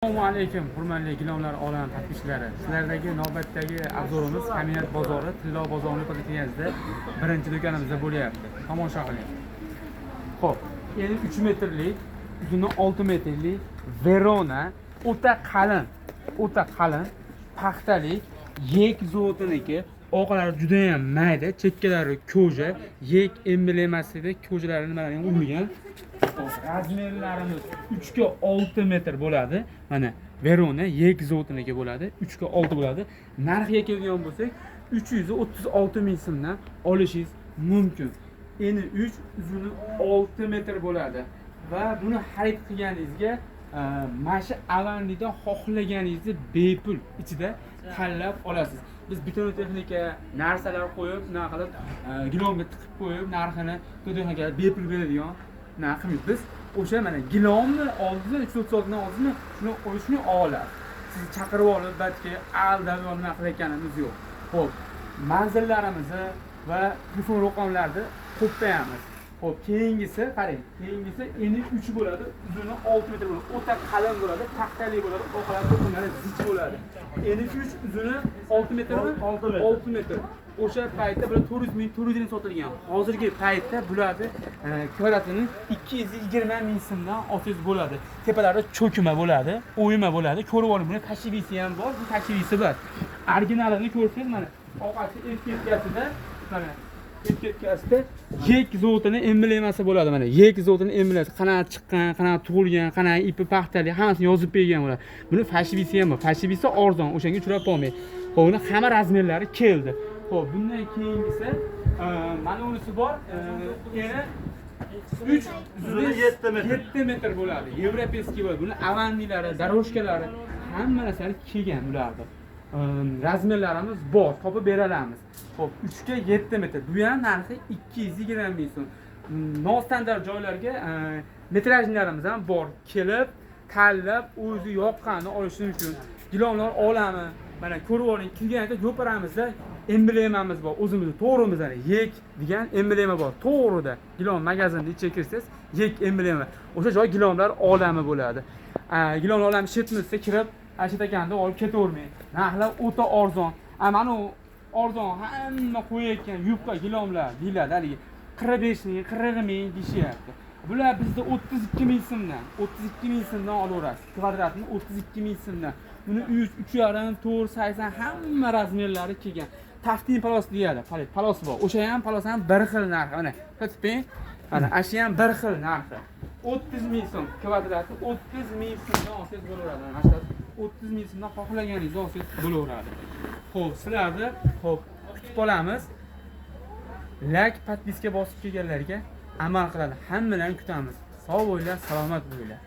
Assalomu alaykum, hurmatli Gilamlar olami подписчиklari. Sizlardagi navbatdagi обзор imiz Kombinat bozori, Tillo bozorini poliklinikasida birinchi do'konimizda bo'lyapti. Tomosha qiling. Xo'p, endi 3 metrlik, uzuni 6 metrlik Verona o'ta qalin, o'ta qalin paxtalik Yek zotiniki, oqlari juda ham mayda, chekkalari кожа, Yek emblemasida кожа lari nimalari ham urilgan. Xo'p, размер larimiz 3 ga 6 metr bo'ladi. Mana Verona Yek zotiniki bo'ladi. 3 ga 6 bo'ladi. Narxiga keladigan bo'lsak, 336 ming so'mdan olishingiz mumkin. Eni 3, uzuni 6 metr bo'ladi. Va buni xarid qilganingizga mana shu avandida xohlaganingizni bepul ichida tanlab olasiz. Biz butun texnika narsalar qo'yib, nima qilib, gilomga tiqib qo'yib, narxini texnika bepul beradigan narximiz. Biz o'sha mana gilomni oldingizni 336 dan oldingizni shuni oladi. Sizni chaqirib olib, balki aldab nima qilayotganimiz yo'q. Xo'p, manzillarimizni va telefon raqamlarini qo'yib qo'yamiz. Xo'p, keyingisi qarang, keyingisi eni 3 bo'ladi, uzuni 6 metr bo'ladi, o'ta qalin bo'ladi, paxtali bo'ladi, oqlari to'qimlari zich bo'ladi. Eni 3, uzuni 6 metrmi? 6 metr. 6 metr. O'sha paytda bular 400 ming, 400 ming sotilgan. Hozirgi paytda bularni kvadratini 220 ming so'mdan olsangiz bo'ladi. Tepalarida cho'kma bo'ladi, o'yma bo'ladi. Ko'rib oling, buni фальшивый si ham bor, bu фальшивый si bor. Originalini ko'rsangiz, mana orqasi etiketkasida, mana etiketkasida Yek zotini emblemasi bo'ladi mana. Yek zotini emblemasi qanaqa chiqqan, qanaqa tug'ilgan, qanaqa ipi paxtali, hammasini yozib bergan bo'ladi. Buni фальшивый si ham bor. Фальшивый si arzon, o'shanga uchrab qolmang. Xo'p, uni hamma размер lari keldi. Xo'p, bundan keyingisi mana unisi bor. Eni 3, Uzuni 7 metr. 7 metr bo'ladi. Европейский bo'ladi. Buni avandilari, дорожка lari, hamma narsasi kelgan ularni. Размер larimiz bor, topib bera olamiz. Xo'p, 3 ga 7 metr. Bu ham narxi 220 ming so'm. Nostandart joylarga метражный larimiz ham bor. Kelib, tanlab, o'zi yoqqanini olishi mumkin. Gilomlar olami. Mana ko'rib oling, kirganida ro'paramizda emblemamiz bor. O'zimizni to'g'rimizda Yek degan emblema bor. To'g'rida gilom magazinni ichiga kirsangiz, Yek emblema. O'sha joy gilomlar olami bo'ladi. Gilomlar olami shetmizda kirib, Ashit akani olib ketavermang. Narxlar o'ta arzon. A, mana u arzon hamma qo'yayotgan yupqa gilomlar deyiladi haligi 45 ming, 40 ming deyishyapti. Bular bizda 32 ming so'mdan, 32 ming so'mdan olaverasiz. Kvadratini 32 ming so'mdan. Buni 3, 3,5, 4, 80 hamma размер lari kelgan. Taftin palos deyiladi. Palos bor. O'sha ham palos ham bir xil narxi. Mana, tutping. Mana, ashu ham bir xil narxi. 30 ming so'm kvadrati, 30 ming so'mdan olsangiz bo'laveradi. Mana shu 30 ming so'mdan xohlaganingizni olsangiz bo'laveradi. Xo'p, sizlarni xo'p kutib qolamiz. Лайк, подписка bosib kelganlarga amal qiladi. Hammalarini kutamiz. Sog' bo'linglar, salomat bo'linglar.